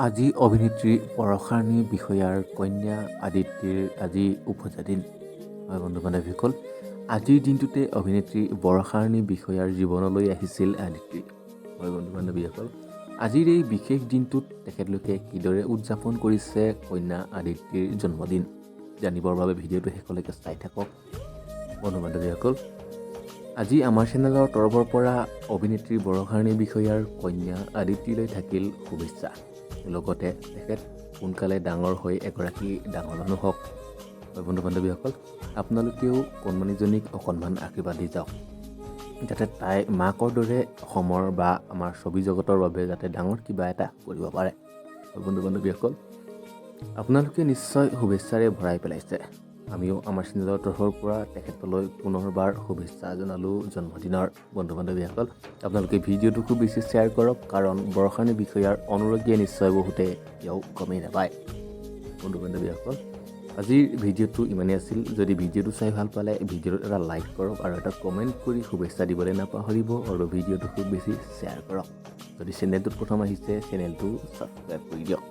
আজি অভিনেত্ৰী বৰষাৰাণী বিষয়াৰ কন্যা আদিতিৰ আজি ওপজা দিন। হয় বন্ধু বান্ধৱীসকল, আজিৰ দিনটোতে অভিনেত্ৰী বৰষাৰাণী বিষয়াৰ জীৱনলৈ আহিছিল আদিতি। হয় বন্ধু বান্ধৱীসকল, আজিৰ এই বিশেষ দিনটোত তেখেতলোকে কিদৰে উদযাপন কৰিছে কন্যা আদিতিৰ জন্মদিন, জানিবৰ বাবে ভিডিঅ'টো শেষলৈকে চাই থাকক। বন্ধু বান্ধৱীসকল, আজি আমাৰ চেনেলৰ তৰফৰ পৰা অভিনেত্ৰী বৰষাৰাণী বিষয়াৰ কন্যা আদিতিলৈ থাকিল শুভেচ্ছা। লগতে তেখেত সোনকালে ডাঙৰ হৈ এগৰাকী ডাঙৰ মানুহ হওক। হয় বন্ধু বান্ধৱীসকল, আপোনালোকেও কণমানিজনীক অকণমান আশীৰ্বাদ দি যাওক, যাতে তাই মাকৰ দৰে অসমৰ বা আমাৰ ছবি জগতৰ বাবে যাতে ডাঙৰ কিবা এটা কৰিব পাৰে। হয় বন্ধু বান্ধৱীসকল, আপোনালোকে নিশ্চয় শুভেচ্ছাৰে ভৰাই পেলাইছে। আমিও আমাৰ চেনেলৰ তৰফৰ পৰা তেখেতলৈ পুনৰবাৰ শুভেচ্ছা জনালোঁ জন্মদিনৰ। বন্ধু বান্ধৱীসকল, আপোনালোকে ভিডিঅ'টো খুব বেছি শ্বেয়াৰ কৰক, কাৰণ বৰষাৰাণী বিষয়াৰ অনুৰাগীয়ে নিশ্চয় বহুতে এতিয়াও গমেই নাপায়। বন্ধু বান্ধৱীসকল, আজিৰ ভিডিঅ'টো ইমানেই আছিল। যদি ভিডিঅ'টো চাই ভাল পালে, ভিডিঅ'টোত এটা লাইক কৰক আৰু এটা কমেণ্ট কৰি শুভেচ্ছা দিবলৈ নাপাহৰিব আৰু ভিডিঅ'টো খুব বেছি শ্বেয়াৰ কৰক। যদি চেনেলটোত প্ৰথম আহিছে, চেনেলটো ছাবস্ক্ৰাইব কৰি দিয়ক।